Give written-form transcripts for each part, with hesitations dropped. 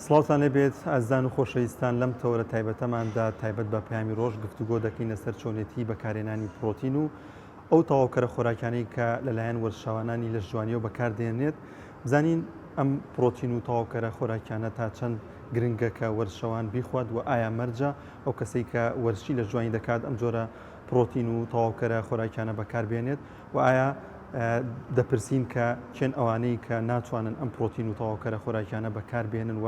سڵاوتان لێبێت ئازیزان و خۆشەویستان لەم تەوەرە تایبەتەماندا تایبەت بە پەیامی ڕۆژ گفتوگۆ دەکەین لەسەر چۆنێتی بەکارهێنانی پڕۆتین و ئەو تەواوکەرە خۆراکیانەی کە لەلایەن وەرزشەوانانی لەشجوانیەوە بەکاردێنرێت بزانین ئەم پڕۆتین و تەواوکەرە خۆراکیانە تا چەند گرنگە کە وەرزشەوان بیخوات و ئایا مەرجە ئەو کەسەی کە وەرزشی لەشجوانی دەکات ئەم جۆرە پڕۆتین و تەواوکەرە خۆراکیانە بەکاربێنێت و ئایا دەپرسین کە کێن ئەوانەی کە ناتوانن ئەم پرۆتین و تەواوکەرە خۆراکیانە بەکاربێنن و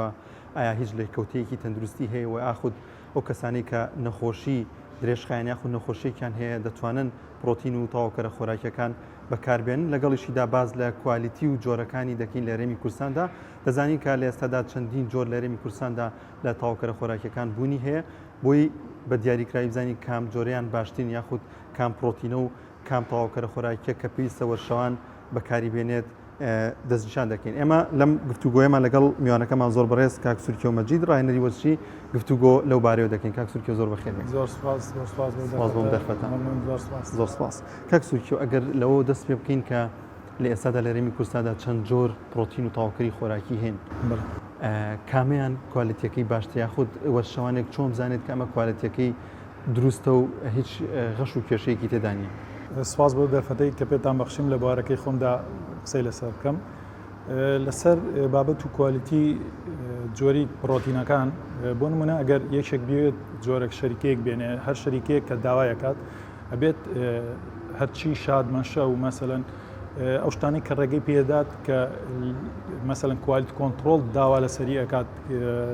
ئایا هیچ لێکەوتەیەکی تەندروستی هەیە و یاخود ئەو کەسانەی کە نەخۆشی درێژخایەن یاخود نەخۆشیێکیان هەیە دەتوانن پرۆتین و تەواوکەرە خۆراکیەکان بەکاربێنن لەگەڵیشیدا باس لە کوالیتی و جۆرەکانی دەکەین لە هەرێمی کوردستاندا دەزانین کە لە ئێستادا چەندین جۆر لە هەرێمی کوردستاندا لە تەواوکەرە خۆراکیەکان بوونی هەیە بۆی بە دیاریکراوی بزانین کام جۆریان باشترین یاخود کام پرۆتینە و کام تەواوکەرە خۆراکیە کە پێویستە وەرزشەوان بەکاری بێنێت دەستنیشان دەکەین. ئێمە لەم گفتوگۆیەمان لەگەڵ میوانەکەمان زۆر بەڕێز کاک سورکیۆ مەجید ڕاهێنەری وەرزشی گفتوگۆ لەو بارەیەوە دەکەین. کاک سورکیۆ زۆر بەخێر بێن. زۆر سپاس، زۆر سپاس بۆ سپاس بۆ دەرفەتە. مەمنون، زۆر سپاس. زۆر سپاس. کاک سورکیۆ ئەگەر لەوەوە دەست پێ بکەین کە لە ئێستادا لە هەرێمی کوردستاندا چەند جۆر پرۆتین و تەواوکەری خۆراکی هەن. بەڵێ. کامیان کوالێتیەکەی باشترە یاخود وەرزشەوانێک چۆن بزانێت کە ئەمە کوالێتیەکەی دروستە و هیچ غەش و کێشەیەکی تێدا نییە. سوپاس بۆ دەرفەتەی کە پێتان بەخشیم لە بوارەکەی خۆمدا قسەی لەسەر بکەم. لەسەر بابەت و کوالیتی جۆری پڕۆتینەکان بۆ نمونە ئەگەر یەکێک بێت جۆرێک شەریکەیەک بێنێ هەر شەریکەیەک کە داوایەکات ئەبێت هەرچی شادمەشە و مەسەلەن ئەو شتانەی کە ڕێگەی پێدات کە مەسەلەن quality control داوا لەسەری ئەکات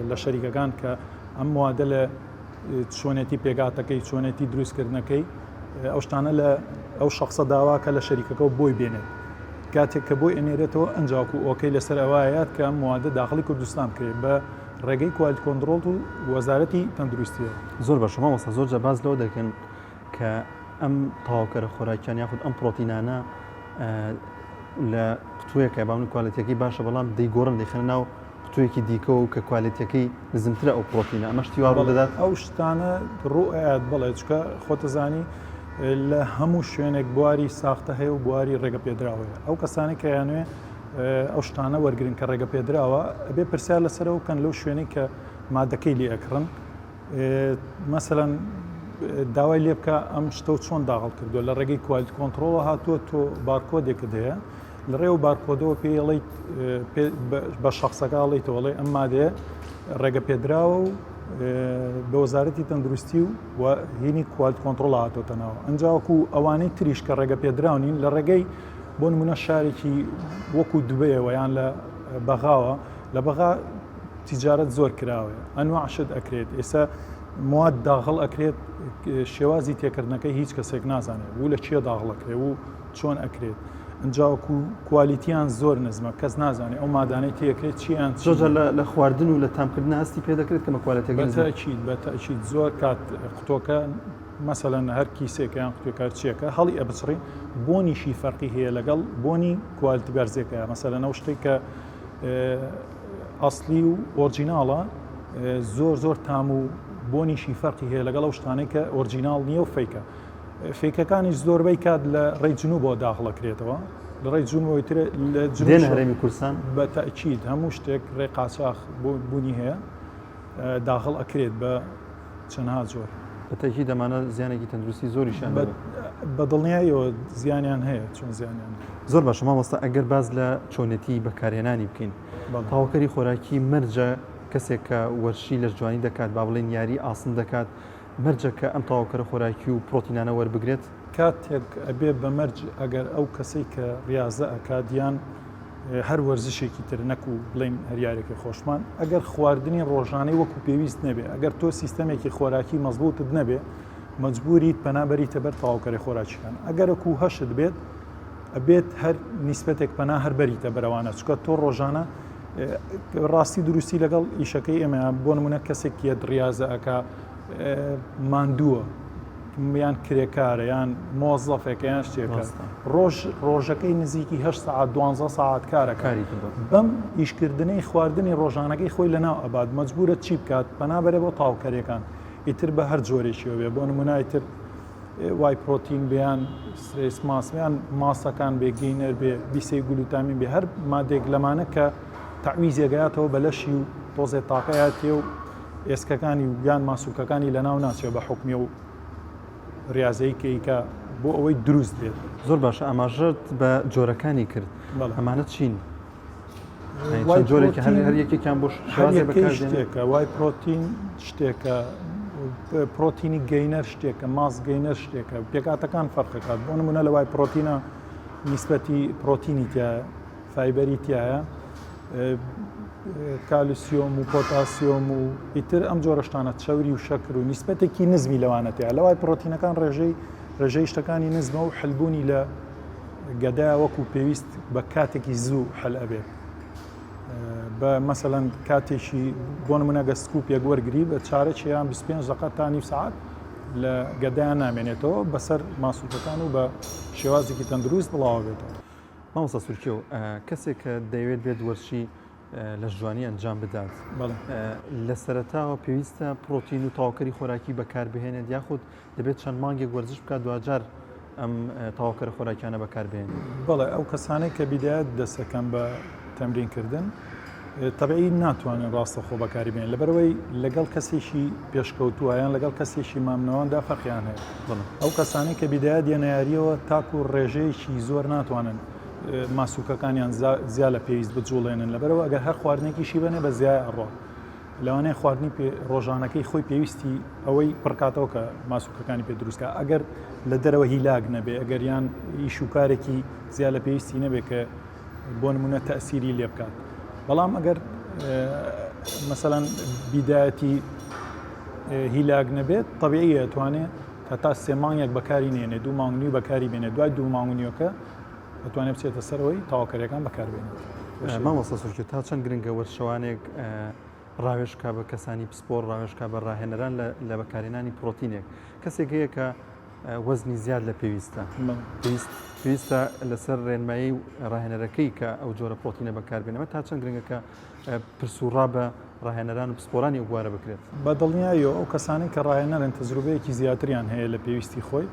لە شەریکەکان کە ئەم موادە لە چۆنێتی پێکهاتەکەی، چۆنێتی دروستکردنەکەی، ئەو شتانە لە ئەو شەخسە داواکە لە شەریکەکەەوە بۆی بێنێت. کاتێک کە بۆی ئەنێرێتەوە ئەنجاکو okay لەسەر ئەوایەت کە ئەم موادە داخڵی کوردستان بکرێت بە ڕێگەی quality control و وەزارەتی تەندروستیەوە. زۆر باشە مامۆستا زۆر جار باس لەوە دەکەن کە ئەم تەواوکەرە خۆراکیان یاخود ئەم پرۆتینانە لە قوتوویەکە با بڵێین کوالێتیەکەی باشە بەڵام دەیگۆڕن دەیخەنە ناو قوتوویەکی دیکەوە و کە کوالێتیەکەی نزمترە ئەو پرۆتینە ئەمە شتی وا ڕوو دەدات؟ ئەو شتانە ڕوو ئەیات بەڵێ چونکە خۆتەزانی لە هەموو شوێنێک بواری ساختە هەیە و بواری ڕێگە پێدراو هەیە ئەو کەسانەی کە یانوێ ئەو شتانە وەرگن کە ڕێگە پێدراوە ئەبێ پرسیار لەسەرەوە بکەن لەو شوێنەی کە مادەکەی لێ ئەکڕن مەسەلەن داوای لێ بکە ئەم شتە و چۆن داغڵ کردووە لە ڕێگەی quality control ەوە هاتووە تۆ بارکۆدێکت هەیە لە ڕێ و بارکۆدەوە پێی ئەڵێیت بە شخصەکە ئەڵێیتەوە ئەڵێ ئەم مادەیە ڕێگە پێدراوە و بە وەزارەتی تەندروستی و و هینی quality control هاتۆتە ناوە ئەنجاوەکو ئەوانەی تریش کە ڕێگە پێدراونین لە ڕێگەی بۆ نمونە شارێکی وەکو دوبەیەوە یان لە بەغاوە لە بەغا تیجارەت زۆر کراوەیە ئەنواع شت ئەکرێت ئێستا مواد داغڵ ئەکرێت شێوازی تێکردنەکەی هیچ کەسێک نازانێت و لە چیە داغڵ ئەکرێت و چۆن ئەکرێت ئەنجاوەکو کوالیتیان زۆر نزمە کەس نازانێت ئەو مادانەی تێکرێت چیان زۆر جار لە خواردن و لە تامکردن هەستی پێ دەکرێت کە کوالێتیەکە نزمە. بەتەئکید بەتەئکید زۆر کات قوتۆکە مەسەلەن هەر کیسێکە یان قوتێکە هەر چیەکە هەڵی ئەبچڕی بۆنیشی فەرقی هەیە لەگەڵ بۆنی کوالیتی بەرزێکە مەسەلەن ئەو شتێک کە ئەسلی و ئۆرجیناڵە زۆر زۆر تام و بۆنیشی فەرقی هەیە لەگەڵ ئەو شتانەی کە ئۆرجیناڵ نییە و فەیکە فیکەکانیش زۆربەی کات لە ڕێی جنوبەوە داخڵەکرێتەوە لە ڕێی جنوبەوەی تر لە دێن هەرێمی کوردستان بە تەئکید هەموو شتێک ڕێ قاچاخ بۆ بوونی هەیە داخڵ ئەکرێت بە چەندها جۆر. بە تەئکید ئەمانە زیانێکی تەندروستی زۆریشیان دەبێت. بە دڵنیاییەوە زیانیان هەیە چۆن زیانیان نیە. زۆر باشە مامۆستا ئەگەر باس لە چۆنێتی بەکارهێنانی بکەین تەواوکەری خۆراکی مەرجە کەسێک کە وەرزشی لەشجوانی دەکات با بڵێین یاری ئاسن دەکات مەرجە کە ئەم تەواوکەرە خۆراکی و پرۆتینانە وەربگرێت؟ کاتێک ئەبێ بە مەرج ئەگەر ئەو کەسەی کە ڕیازە ئەکات یان هەر وەرزشێکی تر نەکو بڵێین هەر یارێکی خۆشمان ئەگەر خواردنی ڕۆژانەی وەکو پێویست نەبێ ئەگەر تۆ سیستەمێکی خۆراکی مەزبوتت نەبێ مەجبوریت پەنا بەریتە بەر تەواوکەرە خۆراکیەکان ئەگەرەکو هەشت بێت ئەبێت هەر نیسبەتێک پەنا هەر بەریتە بەرەوانە چکە تۆ ڕۆژانە ڕاستی دروستی لەگەڵ ئیشەکەی ئێمە بۆ نمونە کەسێک یەت ڕاضە ئەک ماندووە یان کرێکارە یان مۆزەفێکە یان شتێکە ڕۆژ ڕۆژەکەی نزیکی هه سعات دوانزە سعات کارە کاری کردو بەم ئیشکردنەی خواردنی ڕۆژانەکەی خۆی لەناو ئەبات مەجبورە چی بکات پەنا بەرێ بۆ تاوکەرەکان ئیتر بە هەر جۆرێکیەوە بێ بۆ نمونە ئیتر whey protein بیان stress mass یان ماسەکان بێ gainer بێ بیسەی گلوتامین بێ هەر مادێک لەمانە کە تەعویزێگەیاتەوە بە لەشی و. تۆزێ تاقەیاتێ و ئێسکەکانی و یان ماسولکەکانی لەناو ناچێ بە حکومی و ریازەی کە ئیکا بۆ ئەوەی دروست بێت. زۆر باشە ئاماژەت بە جۆرەکانی کرد ئەمانە چین؟ چەند جۆرێکی هەر هەر یەکێکیان بۆ شێوازێک بەکاردێنن؟ شتێکە whey protein شتێکە پرۆتینی gainer شتێکە mass gainer شتێکە پێکاتەکان فەرقەکات بۆ نمونە لە whey protein ە نیسبەتی پرۆتینی تایە fiber ی تایە کالسیۆم و پۆتاسیۆم و ئیتر ئەم جۆرە شتانە چەوری و شەکر و نیسبەتێکی نزمی لەوانە تیا لە whey پرۆتینەکان ڕێژەی ڕێژەی شتەکانی نزمە و حلبوونی لە گەدا وەکو پێویست بە کاتێکی زوو حل ئەبێت بە مەسەەن کاتێکی بۆ نمونە گە scoop ێک وەرگری بە چارەکیان 25 دقە تا نیو سعات لە گەدایان نامێنێتەوە بەسەر ماسوولکەکان و بە شێوازێکی تەندروست بڵاوە بێتەوە. مامۆستا سورکێو کەسێک کە دەیەوێت بێت وەرزشی لەشجوانی ئەنجام بدات لە سەرەتاوە پێویستە پرۆتین و تەواوکەری خۆراکی بەکاربهێنێت یاخود دەبێت چەند مانگێک وەرزش بکات دواجار ئەم تەواوکەرە خۆراکیانە بەکاربهێنێت؟ بەڵێ ئەو کەسانەی کە بیدایەت دەستەکەن بە تەمرینکردن تەبعی ناتوانن ڕاستەخۆ بەکاری بێن لەبەرەوەی لەگەڵ کەسێکی پێشکەوتووە یان لەگەڵ کەسێکی مامنەوەندا فەرقیان هەیە ئەو کەسانەی کە بیدایەت دێنە یاریەوە تاکو ڕێژەیەکی زۆر ناتوانن ماسوولکەکانیان زیا لە پێویست بجوڵێنن لەبەرەوە ئەگەر هەر خواردنێکیشی بەنێ بە زیای ئەڕۆ لەوانەیە خواردنی ڕۆژانەکەی خۆی پێویستی ئەوەی پڕکاتەوە کە ماسوولکەکانی پێ دروستکە ئەگەر لە دەرەوە هیلاک نەبێ ئەگەر یان ئیش و کارێکی زیا لە پێویستی نەبێ کە بۆ نمونە تەسیری لێ بکات بەڵام ئەگەر مەسەلەن بیدایەتی هیلاک نەبێت طبیعیە توانێت هەتا سێ مانگێک بەکاری نێنێ دوو مانگ نیو بەکاری بێنێ دوای دوو مانگ نیوەکە دەتوانێت بچێتە سەرەوەی تەواوکەریەکان بەکاربێنێت. مامۆستا سورکی تا چەند گرنگە وەرزشەوانێک ڕاوێژ بکا بە کەسانی پسپۆڕ ڕاوێژ بکا بە ڕاهێنەران لە بەکارهێنانی پرۆتینێک کەسێک هەیە کە وەزنی زیاد لە پێویستە پێویستە لەسەر ڕێنمایی ڕاهێنەرەکەی کە ئەو جۆرە پرۆتینە بەکاربێنەوە تا چەند گرنگە کە پرس و ڕا بە ڕاهێنەران و پسپۆرانی ئەو بوارە بکرێت. بە دڵنیاییەوە ئەو کەسانەی کە ڕاهێنەرن تەجروبەیەکی زیاتریان هەیە لە پێویستی خۆی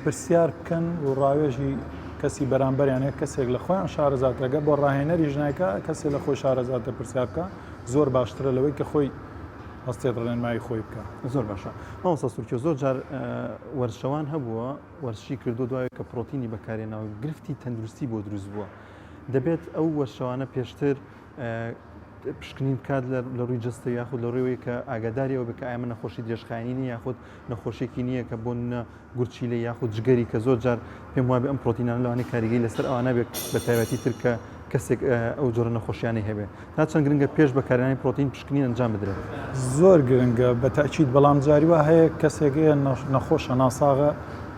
پرسیار بکەن و ڕاوێژی کەسی بەرامبەریان هەیە کەسێک لە خۆیان شارەزاترە گەر بۆ ڕاهێنەریش نایکا کەسێ لە خۆی شارەزاتر پرسیار بکە زۆر باشترە لەوەی کە خۆی هەستێت ڕێنمایی خۆی بکە. زۆر باشە مامۆستا سورکیۆ زۆر جار وەرزشەوان هەبووە وەرزشی کردووە دوای کە پرۆتینی بەکارهێناوە گرفتی تەندروستی بۆ دروست بووە دەبێت ئەو وەرزشەوانە پێشتر پشکنین بکات لە ڕووی جەستە یاخود لە ڕووی کە ئاگاداری ئەوە بێت کە ئایا من نەخۆشی درێژخایەنی نییە یاخود نەخۆشیێکی نییە کە بۆ نمونە گورچیلە یاخود جگەری کە زۆر جار پێم وابێ ئەم پرۆتینانە لەوانەیە کاریگەری لەسەر ئەوانە بێت بە تایبەتی تر کە کەسێک ئەو جۆرە نەخۆشیانەی هەبێ تا چەند گرنگە پێش بەکارهێنانی پرۆتین پشکنین ئەنجام بدرێت؟ زۆر گرنگە بە تەئکید بەڵام جاری وا هەیە کەسێک هەیە نەخۆشە ناساغە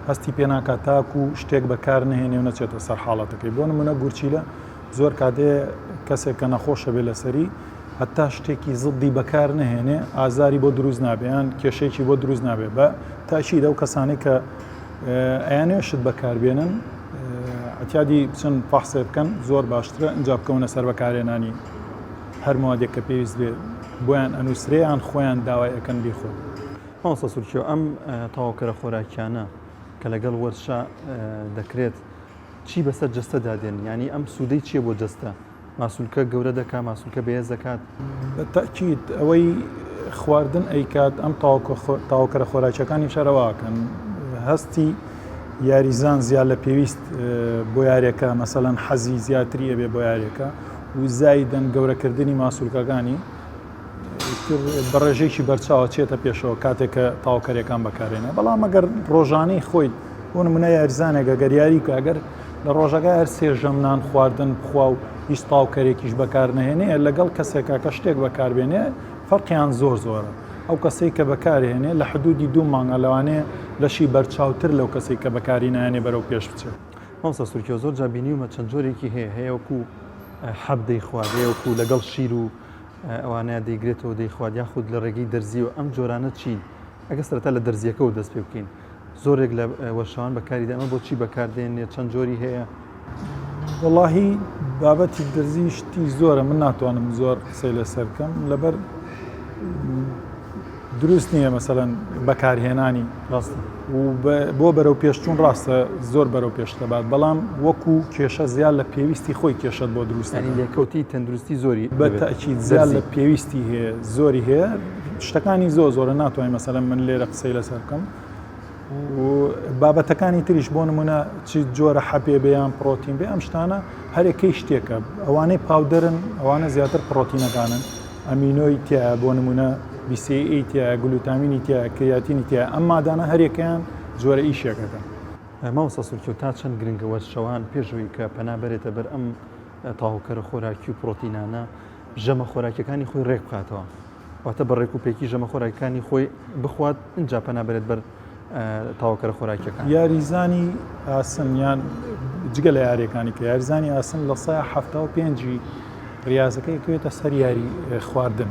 هەستی پێ ناکات تاکو شتێک بەکار نەهێنێ و نەچێتە سەر حاڵەتەکەی بۆ نمونە گورچیلە زۆر کات هەیە کەسێک کە نەخۆشە بێ لەسەری هەتا شتێکی زدی بەکار نەهێنێ ئازاری بۆ دروست نابێ یان کێشەیەکی بۆ دروست نابێ بە تاکید ئەو کەسانەی کە ئەیانەوێ شت بەکاربێنن ئەتیادی بچن فەحسێ بکەن زۆر باشترە ئینجا بکەونە سەر بەکارهێنانی هەر موادێک کە پێویست بێ بۆیان ئەنووسرێ یان خۆیان داوای ئەکەن بیخۆن. مامۆستا سورکیۆ ئەم تەواوکەرە خۆراکیانە کە لەگەڵ وەرزشا دەکرێت چی بەسەر جەستەدا دێن یانی ئەم سوودەی چییە بۆ جەستە؟ ماسولکە گەورە دەکات ماسولکە بەهێز دەکات؟ بە تەئکید ئەوەی خواردن ئەیکات ئەم تاوکەرە خۆراکیەکانی شەرەواکەن هەستی یاریزان زیاد لە پێویست بۆ یاریەکە مەسەلەن حەزی زیاتری ئەبێ بۆ یاریەکە و زایدەن گەورەکردنی ماسولکەکانی بە ڕێژەیەکی بەرچاوە چێتە پێشەوە کاتێک کە تاوکەرەکان بەکارێنە بەڵام ئەگەر ڕۆژانەی خۆی بۆ نمونە یاریزانێک ئەگەر یاری کە ئەگەر لە ڕۆژەکە هەر سێ ژەم نان خواردن بخوا و هیچ تاوکەرێکیش بەکار نەهێنێ لەگەڵ کەسێکا کە شتێک بەکاربێنێ فەرقیان زۆر زۆرە ئەو کەسەی کە بەکارهێنێ لە حدودی دوو مانگە لەوانەیە لەشی بەرچاوتر لەو کەسەی کە بەکاری نایەنێ بەرەو پێش بچێت. مامۆستا سورکیۆ زۆر جار بینیومە چەند جۆرێکی هەیە هەیە وەکو حەب دەیخوات هەیە وەکو لەگەڵ شیر و ئەوانەیە دەیگرێتەوە دەیخوات یاخود لە ڕێگەی دەرزیەوە ئەم جۆرانە چین ئەگەر سەرەتا لە دەرزیەکەوە دەست پێ بکەین زۆرێک لە وەرشەوان بەکاری دێن ئەمە بۆچی بەکاردێنێ چەند جۆری هەیە؟ وەڵاهی بابەتی دەرزی شتی زۆرە من ناتوانم زۆر قسەی لەسەر بکەم لەبەر دروست نییە مەسەلەن بەکارهێنانی ڕاستە و بۆ بەرەو پێشچوون ڕاستە زۆر بەرەو پێش دەبات بەڵام وەکو کێشە زیاد لە پێویستی خۆی کێشەت بۆ دروست ینی لێکەوتی تەندروستی زۆری بە تەئکید زیاد لە پێویستی هەیە زۆری هەیە شتەکانی زۆر زۆرە ناتوانین مەسەلەن من لێرە قسەی لەسەر بکەم و بابەتەکانی تریش بۆ نمونە چ جۆرە حەپێ بێ یان پرۆتین بێ ئەم شتانە هەرێکەی شتێکە ئەوانەی powder ن ئەوانە زیاتر پرۆتینەکانن ئەمینۆی تیایە بۆ نمونە BCAA تیایە گلوتامینی تیایە کریاتینی تیایە ئەم مادانە هەرێکەیان جۆرە ئیشێکەکەن. مامۆستا سورکیۆ تا چەند گرنگە وەرزشەوان پێش ئەوەی کە پەنا بەرێتە بەر ئەم تەواوکەرە خۆراکی و پرۆتینانە ژەمە خۆراکیەکانی خۆی ڕێک بخاتەوە واتە بە ڕێک و پێکی ژەمە خۆراکەکانی خۆی بخوات ئینجا پەنا بەرێت بەر تەواوکەرە خۆراکیەکان. یاریزانی ئاسن یان جگە لە یاریەکانی کە یاریزانی ئاسن لە 75% ریازەکەی ئەکەوێتە سەر یاری خواردن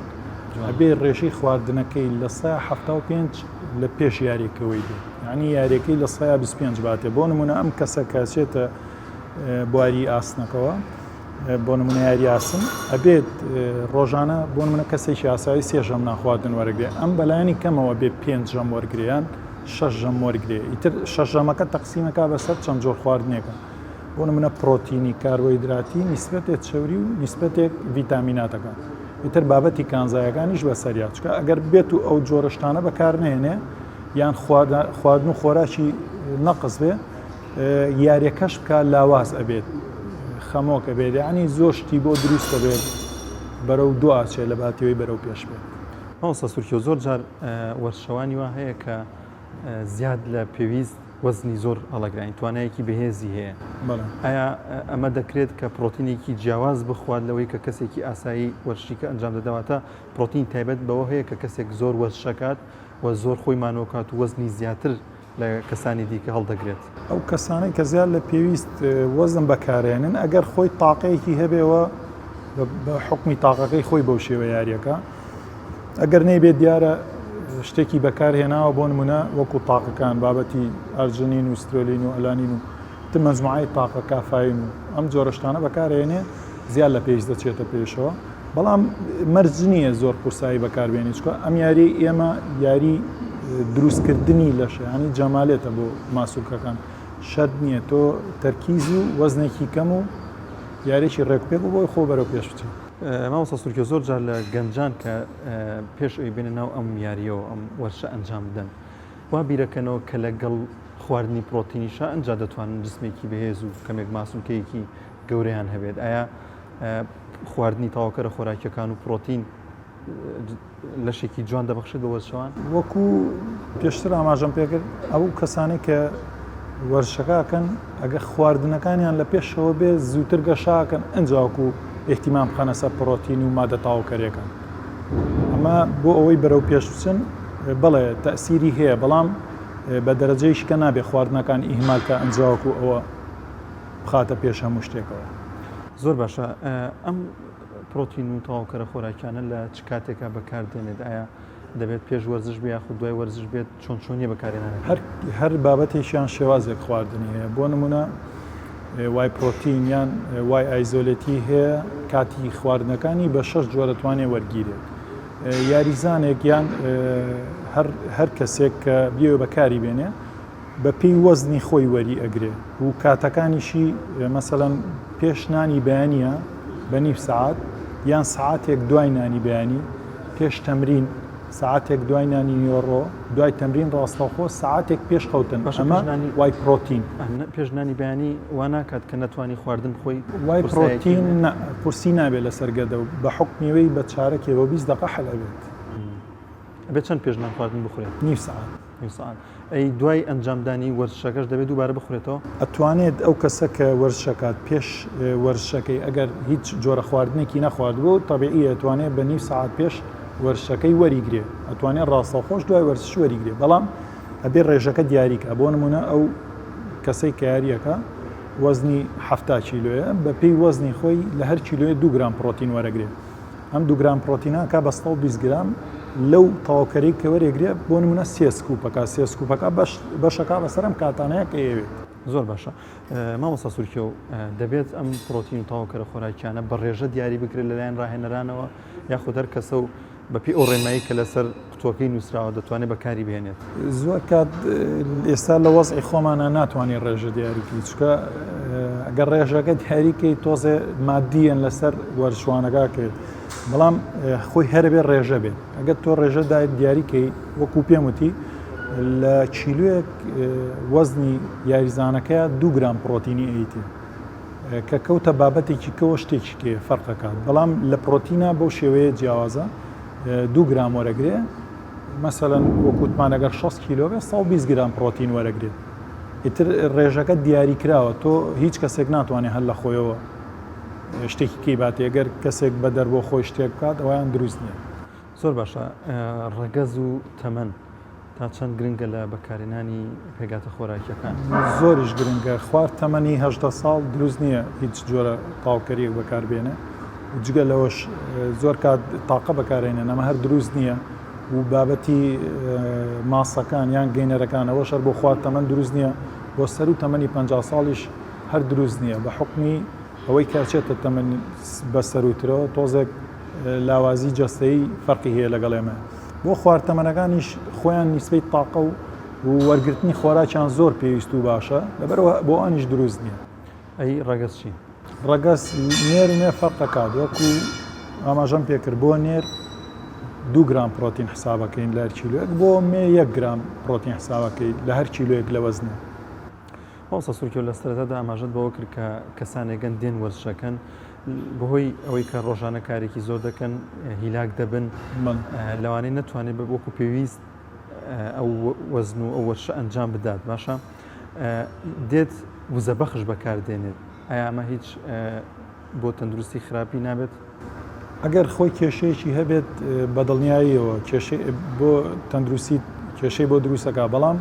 ئەبێ ڕێژەی خواردنەکەی 75% لە پێش یاریەکەوەی بێت یعنی یاریەکەی 25% باتێ بۆ نمونە ئەم کەسە کە چێتە بواری ئاسنەکەوە بۆ نمونە یاری ئاسن ئەبێت ڕۆژانە بۆ نمونە کەسێکی ئاسایی سێ ژەم نان خواردن وەرەگرێ ئەم بەلایەنی کەمەوە بێ پێنج ژەم وەرگریان شەش ژەم وەرگێ ئیتر شەش ژەمەکە تەقسیمەکە بەسەر چەند جۆر خواردنێکە بۆ نمونە پرۆتینی کاربۆهیدراتی نیسبەتێک چەوری و نیسبەتێک ڤیتامیناتەکە ئیتر بابەتی کانزایەکانیش بەسەریا چکە ئەگەر بێت و ئەو جۆرە شتانە بەکار نێنێ یان خواردن و خۆراکی نەقس بێ یاریەکەش بکە لاواز ئەبێت خەمۆک ئەبێت یعنی زۆر شتی بۆ دروست دەبێت بەرەو دواچێ لە باتیەوەی بەرەو پێش بێت. مامۆستا سورکیۆ زۆر جار وەرزشەوانی وا هەیە کە زیاد لە پێویست وەزنی زۆر هەڵەگرانی توانایەکی بەهێزی هەیە ئایا ئەمە دەکرێت کە پرۆتینێکی جیاواز بخوات لەوەی کە کەسێکی ئاسایی وەرزشیکە ئەنجام دەدەواتە پرۆتین تایبەت بەوە هەیە کە کەسێک زۆر وەرزشەکات و زۆر خۆی مانۆکات و وەزنی زیاتر لە کەسانی دیکە هەڵدەگرێت. ئەو کەسانەی کە زیاد لە پێویست وەزن بەکارێنن ئەگەر خۆی تاقەیەکی هەبێەوە بە حکمی تاقەکەی خۆی بەو شێوە یاریەکە ئەگەر نەیبێت دیارە شتێکی بەکار هێناوە بۆ نمونە وەکو تاقەکان بابەتی ئەرجنین و سترۆلین و ئەلانین و تر مەجموعەی تاقە کافاین و ئەم جۆرە شتانە بەکارهێنێ زیاد لە پێویست دەچێتە پێشەوە بەڵام مەرج نییە زۆر قورسایی بەکاربێنی چکە ئەم یاری ئێمە یاری دروستکردنی لەشە ینی جەمالێتە بۆ ماسولکەکان شەرت نییە تۆ تەرکیز و وەزنێکی کەم و یاریی ڕێکوپێک و بۆی خۆ بەرەو پێش بچی. مامۆستا سورکیۆ زۆر جار لە گەنجان کە پێش ئەوی بێنە ناو ئەم یاریەوە ئەم وەرشە ئەنجام بدەن وا بیرەکەنەوە کە لەگەڵ خواردنی پرۆتینیشا ئەنجا دەتوانن جسمێکی بەهێز و کەمێک ماسولکەیەکی گەورەیان هەبێت ئایا خواردنی تەواوکەرە خۆراکیەکان و پرۆتین لەشێکی جوان دەبەخشێت بە وەرزشەوان؟ وەکو پێشتر ئاماژەم پێکرد ئەو کەسانەی کە وەرزشەکەکەن ئەگە خواردنەکانیان لە پێشەوە بێ زووتر گەشاکەن ئەنجاوەکو ئیهتیمام بخەنە سەر پرۆتین و مادە تەواوکەرەکان ئەمە بۆ ئەوەی بەرەو پێش بچن بەڵێ تەسیری هەیە بەڵام بە دەرەجەی شکە نابێ خواردنەکان ئیهمالکە ئەنجاوەکو ئەوە بخاتە پێش هەموو شتێکەوە. زۆر باشە ئەم پرۆتین و تەواوکەرە خۆراکیانە لە چ کاتێکا بەکار دێنێت؟ ئایا دەبێت پێش وەرزش بێ یاخود دوای وەرزش بێت؟ چۆن چۆنیە بەکارهێنانەکەی؟ هەر هەر بابەتێکیان شێوازێک خواردنی هەیە بۆ نمونە whey protein یان whey isolate ی هەیە کاتی خواردنەکانی بە شەش جۆرە توانێ وەرگیرێت یاریزانێک یان هەر هەر کەسێک کە بیەوێ بەکاری بێنێ بە پێی وەزنی خۆی وەری ئەگرێ و کاتەکانیشی مەسەلەن پێش نانی بەیانیە بە نیو سەعات یان سەعاتێک دوای نانی بەیانی پێش تەمرین سەعاتێک دوای نانی نیوەڕۆ دوای تەمرین ڕاستەوخۆ سەعاتێک پێش خەوتن باشە ئەمە پێش نانی whey protein پێش نانی بەیانی وا ناکات کە نەتوانی خواردن بخۆی وای قورسایەکی پرۆتین هەبێت؟ نا قورسی نابێت لەسەر گەدە و بە حوکمی وی بە چارەکێ بۆ 20 دەقە حەل ئەبێت. ئەبێت چەند پێش نان خواردن بخورێت؟ نیو سەعات. نیو سەعات. ئەی دوای ئەنجامدانی وەرزشەکەش دەبێت دووبارە بخورێتەوە؟ ئەتوانێت ئەو کەسە کە وەرزشەکات پێش وەرزشەکەی ئەگەر هیچ جۆرە خواردنێکی نەخواردبوو تەبیعیە ئەتوانێت بە نیو سەعات پێش وەرزشەکەی وەریگرێ ئەتوانێت ڕاستەوخۆش دوای وەرزش وەریگرێ بەڵام ئەبێ ڕێژەکە دیاریکا بۆ نمونە ئەو کەسەی کە یاریەکە وەزنی 70 کیلۆیە بە پێی وەزنی خۆی لە هەر کیلۆیە 2 گرام پرۆتین وەرەگرێ ئەم 2 گرام پرۆتینە ئەکا بە 120 گرام لەو تەواوکەرەی کە وەرێگرێ بۆ نمونە سێ scoop ەکە سێ scoop ەکە بەش بەشەکە بەسەر ئەم کاتانەیە کە ئەیەوێت. زۆر باشە مامۆستا سورکیۆ دەبێت ئەم پرۆتین و تەواوکەرە خۆراکیانە بە ڕێژە دیاری بکرێت لەلایەن ڕاهێنەرانەوە یاخود هەر کەسە و بەپێی ئەو ڕێنمایی کە لەسەر قوتووەکەی نووسراوە دەتوانێت بەکاری بهێنێت؟ زۆر کات ئێستا لە وەزعی خۆمانە ناتوانانی ڕێژە دیاریکەی چکە ئەگەر ڕێژەکە دیاریکەی تۆزێ مادیەن لەسەر وەرزشوانەکە کرد بەڵام خۆی هەرەبێ ڕێژە بێت ئەگەر تۆ ڕێژە دیاریکەی وەکو پێم وتی لە کیلوێک وەزنی یاریزانەکە دو گرام پرۆتینی ئەیتێ کە کەوتە بابەتێکی کەوە شتێکی کێ فەرقەکات بەڵام لە پرۆتینا بەو شێوەیە جیاوازە دو گرام وەرەگرێ مەسەلەن وەکوتمان ئەگەر 60 کیلۆ بێ 120 گرام پرۆتین وەرەگرێت ئیتر ڕێژەکە دیاری کراوە تۆ هیچ کەسێک ناتوانێت هەر لە خۆیەوە شتێکی کەی باتێ گەر کەسێک بە دەر بۆ خۆی شتێک بکات ئەویان دروست نییە. زۆر باشە ڕەگەز و تەمەن تا چەند گرنگە لە بەکارهێنانی پێکهاتە خۆراکیەکان؟ زۆریش گرنگە، خوار تەمەنی 18 ساڵ دروست نییە هیچ جۆرە تاوکەریەک بەکاربێنێ و جگە لەوەش زۆر کات تاقە بەکارێنێن ئەمە هەر دروست نییە و بابەتی ماسەکان یان gainer ەکان ئەوەش هەر بۆ خوار تەمەن دروست نییە بۆ سەروو تەمەنی 50 ساڵیش هەر دروست نییە بە حوکمی ئەوەی کە ئەچێتە تەمەن بە سەرووترەوە تۆزێک لاوازی جەستەیی فەرقی هەیە لەگەڵ ئێمە بۆ خوار تەمەنەکانیش خۆیان نیسبەی تاقە و وەرگرتنی خۆراکیان زۆر پێویست و باشە لەبەرەوە بۆ ئەوانیش دروست نییە. ئەی ڕەگەز چی؟ ڕەگەز نێر و مێ فەرقەکات وەکو ئاماژەم پێکرد بۆ نێر دوو گرام پرۆتین حسابەکەین لە هەر کیلۆیەک بۆ مێ یەک گرام پرۆتین حسابەکەی لە هەر کیلۆیەک لە وەزنە. مامۆستا سورکیۆ لە سەرەتادا ئاماژەت بەوە کرد کە کەسانێکن دێن وەرزشەکەن بەهۆی ئەوەی کە ڕۆژانە کارێکی زۆر دەکەن هیلاک دەبن لەوانەیە نەتوانێت بە وەکو پێویست ئەو وەزن و ئەو وەرشە ئەنجام بدات باشە دێت وزە بەخش بەکاردێنێت ئایا ئەمە هیچ بۆ تەندروستی خراپی نابێت؟ ئەگەر خۆی کێشەیەکی هەبێت بە دڵنیاییەوە کێشەی بۆ تەندروستی کێشەی بۆ دروستەکە بەڵام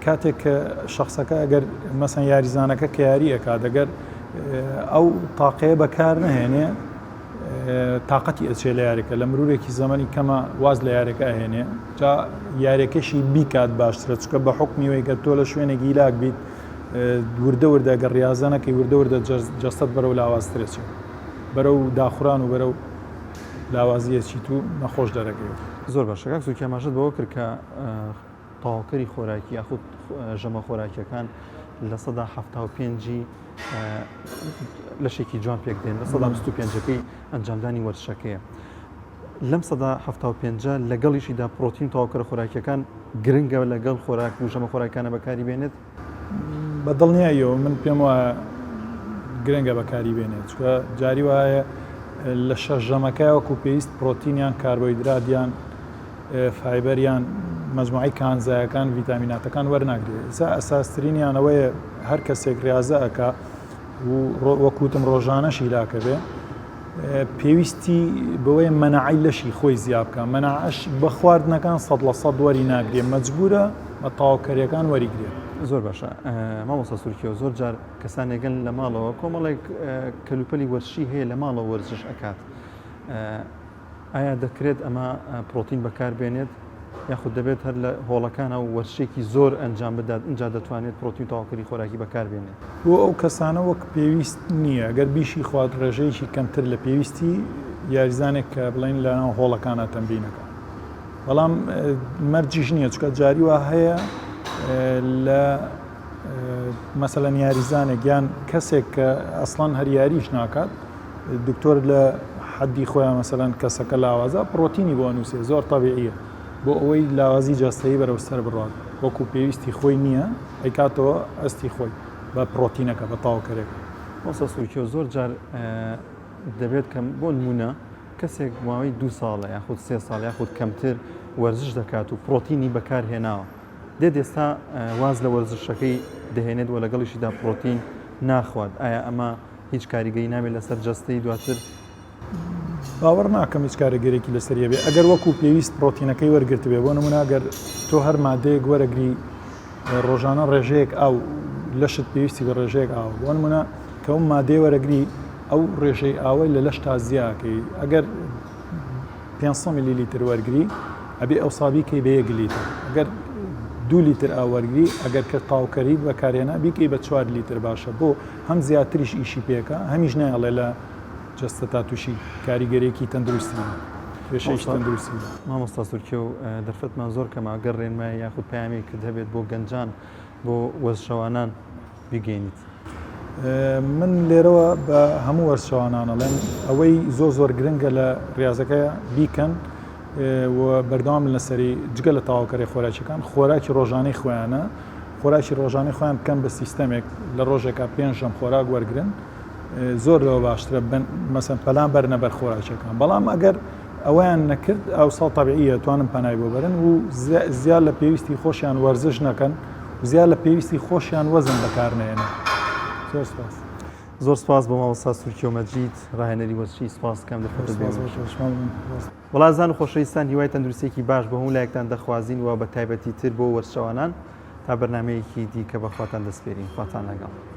کاتێک کە شخصەکە ئەگەر مەسەن یاریزانەکە کە یاری ئەکات ئەگەر ئەو تاقەیە بەکار نەهێنێ تااقەتی ئەچێ لە یاریەکە لە مرورێکی زەمەنی کەمە واز لە یاریەکە ئەهێنێ جا یاریەکەشی بیکات باشترە چکە بە حکمیەوەی گەر تۆ لە شوێنێکی هیلاک بیت وردە وردە گەر ڕیازە نەکەی وردە وردە جەستەت بەرەو لاوازتر ئەچێت بەرەو داخوران و بەرەو لاوازی ئەچیت و نەخۆش دەرەکەویت. زۆر باشە کاک سوکی ئاماژەت بەوە کرد کە تەواوکەری خۆراکی یاخود ژەمە خۆراکیەکان 75% لەشێکی جوان پێک دێن 25%ەکەی ئەنجامدانی وەرزشەکەیە لەم 75% لەگەڵیشیدا پرۆتین تەواوکەرە خۆراکیەکان گرنگە لەگەڵ خۆراک و ژەمە خۆراکانە بەکاری بێنێت؟ بە دڵنیاییەوە من پێم وایە گرنگە بەکاری بێنێت چونکە جاری وایە لە شەش ژەمەکە وەکو پێویست پرۆتین یان کاربۆیدرات یان فایبەر یان مەجموعەی کانزایەکان ڤیتامیناتەکان وەرناگرێت ئێستا ئەساسترینیان ئەوەیە هەر کەسێک ڕاضە ئەکا و وەکوتم ڕۆژانەش هیلاکە بێ پێویستی بەوەیە مەناعەی لەشی خۆی زیا بکا، مەناعەش بە خواردنەکان 100% وەری ناگرێ، مەجبورە بە تەواوکەریەکان وەریگرێ. زۆر باشە مامۆستا سورکیۆ زۆر جار کەسانێکن لە ماڵەوە کۆمەڵێک کەلوپەلی وەرزشی هەیە لە ماڵەوە وەرزش ئەکات ئایا دەکرێت ئەمە پرۆتین بەکار بێنێت یاخود دەبێت هەر لە هۆڵەکانە و وەرزشێکی زۆر ئەنجام بدات ئینجا دەتوانێت پرۆتین تەواوکەری خۆراکی بەکار بێنێت؟ بۆ ئەو کەسانە وەک پێویست نییە، گەر بیشی خوات ڕێژەیەکی کەمتر لە پێویستی یاریزانێک کە بڵێین لە ناو هۆڵەکانە تەمرینەکە بەڵام مەرجیش نییە چونکە جاری وا هەیە لە مەسەلەن یاریزانێک یان کەسێک کە ئەسڵەن هەر یاریش ناکات دکتۆر لە حەدی خۆیان مەسەلەن کەسەکە لاوازە پڕۆتینی بۆ ئەنووسێ زۆر تەبیعیە بۆ ئەوەی لاوازی جەستەیی بەرەو سەر بڕوات وەکو پێویستی خۆی نییە ئەیکاتەوە ئەستی خۆی بە پڕۆتینەکە بە تەواوکەرەکە. مامۆستا سورکیۆ زۆر جار دەبێت کە بۆ نمونە کەسێک ماوەی دوو ساڵە یاخود سێ ساڵ یاخود کەمتر وەرزش دەکات و پرۆتینی بەکار هێناوە دێت ئێستا واز لە وەرزشەکەی دەهێنێت و لەگەڵیشیدا پرۆتین ناخوات ئایا ئەمە هیچ کاریگەری نابێت لەسەر جەستەی دواتر؟ باوەڕ ناکەم هیچ کاریگەرێکی لەسەر هەبێ ئەگەر وەکو پێویست پرۆتینەکەی وەرگرتبێ بۆ نمونە ئەگەر تۆ هەر مادەیەک وەرەگری ڕۆژانە ڕێژەیەک ئاو لەشت پێویستی بە ڕێژەیەک ئاو بۆ نمونە کە ئەو مادەیە وەرەگری ئەو ڕێژەی ئاوەی لە لەش تا زیاکەی ئەگەر 500 میلیلیتر وەرگری ئەبێ ئەوسا بیکەی بە یەک لیتر ئەگەر دوو لیتر ئاو وەرگری ئەگەر کە تاوکەریت بەکارهێنا بیکەی بە چوار لیتر باشە بۆ هەم زیاتریش ئیشی پێکە هەمیش نایەڵێ لە جەستە تا تووشی کاریگەرێکی تەندروستی بێت. کێشەیەکی تەندروستی. مامۆستا سورکێو دەرفەتمان زۆر کەمە گەر ڕێنمایی یاخود پەیامێکت هەبێت بۆ گەنجان بۆ وەرزشەوانان بیگەینیت. من لێرەوە بە هەموو وەرزشەوانان ئەڵێم ئەوەی زۆر زۆر گرنگە لە ڕاضەکە بیکەن و بەردەوام لەسەری جگە لە تەواوکەری خۆراکیەکان خۆراکی ڕۆژانەی خۆیانە خۆراکی ڕۆژانەی خۆیان بکەن بە سیستەمێک لە ڕۆژێکا پێنج ژەم خۆراک وەرگن زۆر لەوە باشترە مەسەن پەلام بەرنە بەر خۆراکیەکان بەڵام ئەگەر ئەوەیان نەکرد ئەو ساڵ تەبیعیە توانم پەنای بۆ بەرن و زیاد لە پێویستی خۆشیان وەرزش نەکەن و زیاد لە پێویستی خۆشیان وەزن بەکارنێنن زۆر سپاس. زۆر سپاس بۆ مامۆستا سورکیۆ مەجید ڕاهێنەری وەرزشی سپاس کەم دەرفەتت بێ. وەڵا ئازیزان و خۆشەویستان هیوای تەندروستیەکی باش بۆ هەموو لایەکتان دەخوازین و بە تایبەتی تر بۆ وەرزشەوانان تا بەرنامەیەکی دیکە بە خواتان دەسپێرین خواتان لەگەڵ.